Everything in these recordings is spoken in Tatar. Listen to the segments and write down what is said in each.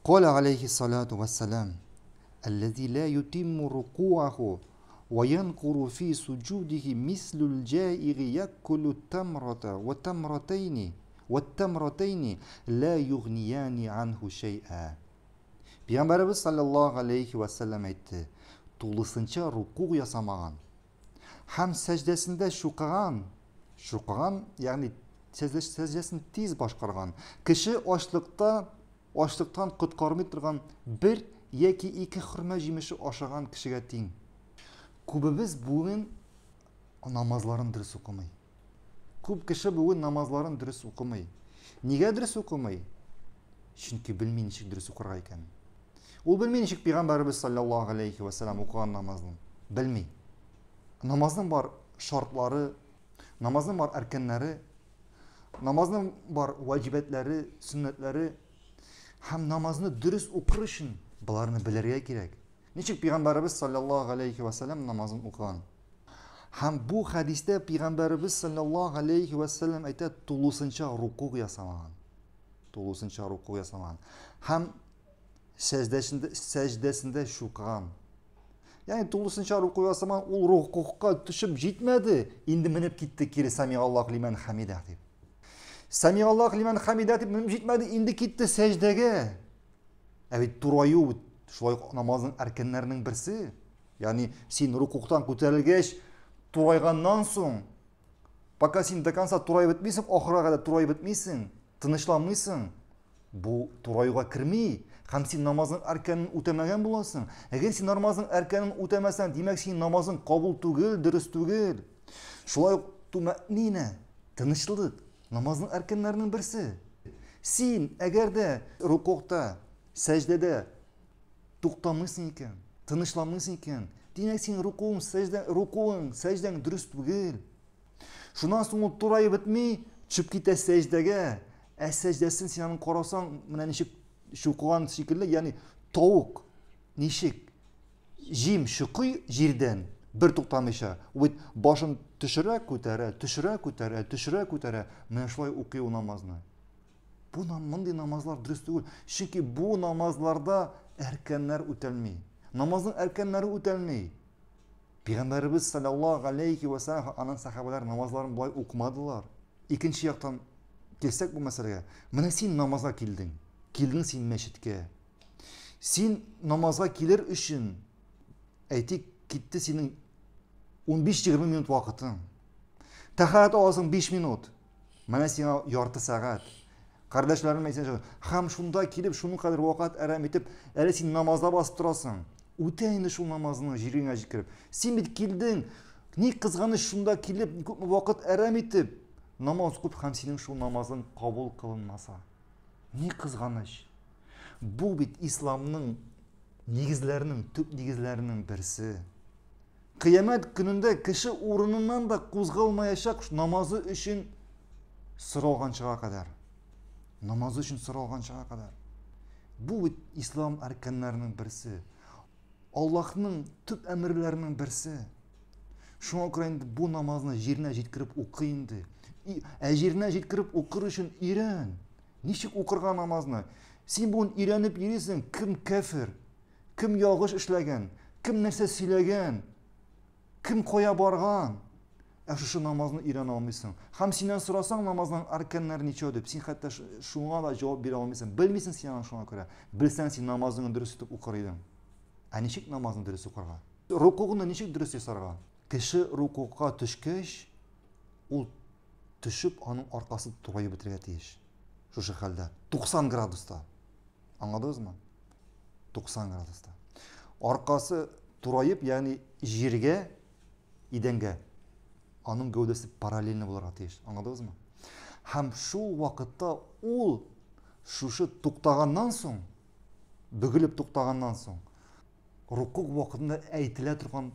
Каля алейхи салату вассалам, Әлләзи ла ютимму рукуаху ва янкуру фи суджудихи мислюл джаиги яккулу тамрата ва тамратайни ва тамратайни ла югнияни анху шәй'a. Пәйгамбәребез саллаллаһу алейхи ва саллям әйтте, тулысынча руку ясамаган һәм сәҗдәсендә чукыган, чукыган, ягъни сәҗдәсен тиз башкарган кеше ачлыкта ачлыктан коткармый торган бер яки ике хөрмә җимеше ашаган кешегә тиң. Күбебез бүген намазларын дөрес укымый. Күп кеше бүген намазларын дөрес укымый. Нигә дөрес укымый? Чөнки белми ничек дөрес укырга икәнен. Ул белми ничек пәйгамбәребез саллаллаһу алейхи ва саллям укыган намазны. Белми. Намазның бар шартлары, намазның бар әркәннәре, намазның бар ваҗибәтләре, сөннәтләре һәм намазны дөрес укыр өчен боларны белергә кирәк. Ничек пәйгамбәребез саллаллаһу алейхи ва саллям намазын укыган? Һәм бу хәдистә пәйгамбәребез саллаллаһу алейхи ва саллям әйтә, тулысынча руку ясамаган. Тулысынча руку ясамаган. Һәм сәҗдәсендә, сәҗдәсендә чукыган. Ягъни тулысынча руку ясамаган, ул рукугка төшеп җитмәде, инде менеп китте кире самигаллаһу лиман хамида дип. Самигаллаһу лиман хамида дип менеп җитмәде, инде китте сәҗдәгә. Ә бит тураю шулай ук намазның әркәннәренең берсе. Ягъни син рукуктан күтәрелгәч, турайганнан соң, пока син до конца тураеп бетмисең, ахырга кадәр тураеп бетмисең, тынычланмыйсың, бу тураюга керми, һәм син намазның әркәнен үтәмәгән буласың. Әгәр син намазның әркәнен үтәмәсәң, димәк, синең намазың кабул түгел, дөрес түгел. Шулай ук тумәнина, тынычлык, намазның әркәннәренең берсе. Син, әгәр дә рукукта, сәҗдәдә туктамыйсың икән, тынычланмыйсың икән, димәк, синең рукуың, сәҗдә, рукуың, сәҗдәң дөрес түгел. Шуннан соң ул тураеп бетми, төшеп китә сәҗдәгә. Ә сәҗдәсен син аның карасаң, менә ничек чукыган шикелле, ягъни тавык ничек җим чукый җирдән бер туктамыйча, ул бит башын төшерә, күтәрә, төшерә, күтәрә, төшерә, күтәрә, менә шулай укый ул намазны. Бу мондый намазлар дөрес түгел, чөнки бу намазларда әркәннәр үтәлми. Намазның әркәннәре үтәлми. Пәйгамбәребез саллаллаһу алейхи ва саллям аның сахабалары намазларын болай укымадылар. Икенче яктан килсәк бу мәсьәләгә, менә син намазга килдең, килдең син мәчеткә. Син намазга килер өчен, әйтик, китте синең 15-20 минут вакытың. Тәһарәт аласың 5 минут. Менә сиңа ярты сәгать. Кардәшләрем әйтсен, һәм шунда килеп, шуның кадәр вакыт әрәм итеп, әле син намазда басып торасың. Үтә инде шул намазны җиреңә җиткереп. Син бит килдең, ни кызганыч шунда килеп, күпме вакыт әрәм итеп, намаз укып һәм синең шул намазың кабул кылынмаса. Ни кызганыч. Бу бит исламның нигезләренең, төп нигезләренең берсе. Кыямәт көнендә кеше урыныннан да кузгалмаячак намазы өчен соралганчыга кадәр. Намазы өчен соралганчыга кадәр. Бу бит ислам әркәннәренең берсе. Аллаһның төп әмерләренең берсе. Шуңа күрә инде бу намазны җиренә җиткереп укы инде. Ә җиренә җиткереп укыр өчен өйрән. Ничек укырга намазны? Син бүген өйрәнеп йөрисең, кем кәфер? Кем ялгыш эшләгән? Кем нәрсә сөйләгән? Кем кая барган? Ә шушы намазны өйрәнә алмыйсың. Һәм синнән сорасаң намазның арканнары ничә дип, син хәтта шуңа да җавап бирә алмыйсың. Белмисең син аны шуңа күрә. Белсәң, син намазыңны дөрес итеп укыр идең. Ә ничек намазны дөрес укырга? Рукугны ничек дөрес ясарга? Кеше рукугка төшкәч, ул төшеп, аның аркасы тураеп бетергә тиеш. Шушы хәлдә 90 градуста. Аңладыгызмы? 90 градуста. Аркасы тураеп, ягъни җиргә, идәнгә аның гәүдәсе параллельно булырга тиеш. Аңладыгызмы? Һәм шул вакытта ул шушы туктаганнан соң, бөгелеп туктаганнан соң, рукуг вакытында әйтелә торган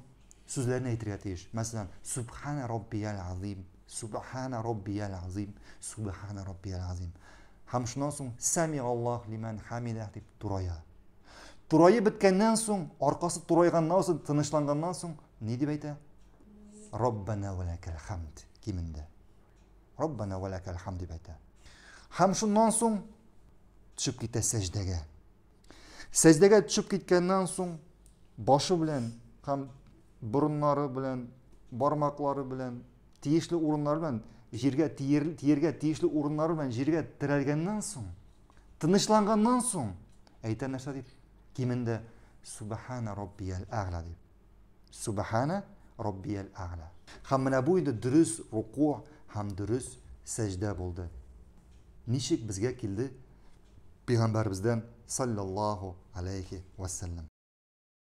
сүзләрне әйтергә тиеш. Мәсәлән, Субхана раббиял азим, Субхана раббиял азим, Субхана раббиял азим. Һәм шуннан соң Сами Аллаһ лиман хамида дип турая. Тураеп беткәннән соң, аркасы турайганнан соң, тынычланганнан соң ни дип әйтә? Раббана ва лакал хамд кимендә. Раббана ва лакал хамд дип әйтә. Һәм шуннан соң төшеп китә сәҗдәгә. Сәҗдәгә төшеп киткәннән соң башы белән һәм борыннары белән, бармаклары белән, тиешле урыннары белән җиргә тиер, тиергә тиешле урыннары белән җиргә терәлгәннән соң, тынычланганнан соң әйтә нәрсә дип? Кимендә Субхана раббиял әгъла дип. Субхана раббиял әгъла. Һәм менә бу инде дөрес руку һәм дөрес сәҗдә булды. Ничек безгә килде пәйгамбәребездән саллаллаһу алейхи вәссәлам.